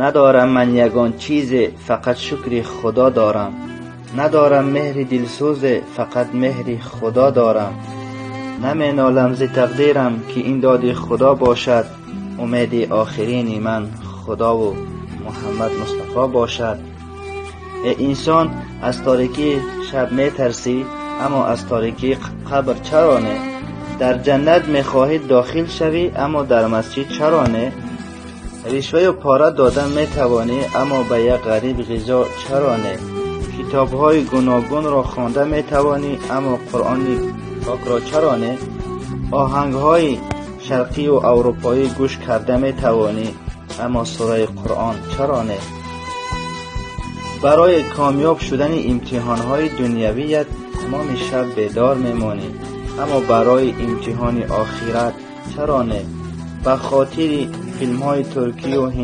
Надорам ман ягон чизе, фақат шукри Худо дорам. Надорам меҳри дилсӯзе, фақат меҳри Худо дорам. Наменолам зи тақдирам, ки ин доди Худо бошад. Умеди охирини ман Худову Муҳаммад Мустафо бошад. Э инсон, аз торикии шаб метарсӣ, аммо аз торикии қабр чаро не? Дар ҷаннат мехоҳӣ дохил шавӣ, аммо дар масҷид чаро не? Ришваю пора дода метавонӣ, аммо ба як ғариб ғизо чаро не? Китобҳои гуногунро хонда метавонӣ, аммо Қуръони покро чаро не? Оҳангҳои шарқию аврупоӣ гӯш карда метавонӣ, аммо сураи Қуръон чаро не? Барои комёб шудани имтиҳонҳои дунявият тамоми шаб бедор мемонӣ, аммо барои имтиҳони охират чаро не? Ба хотири филмҳои туркию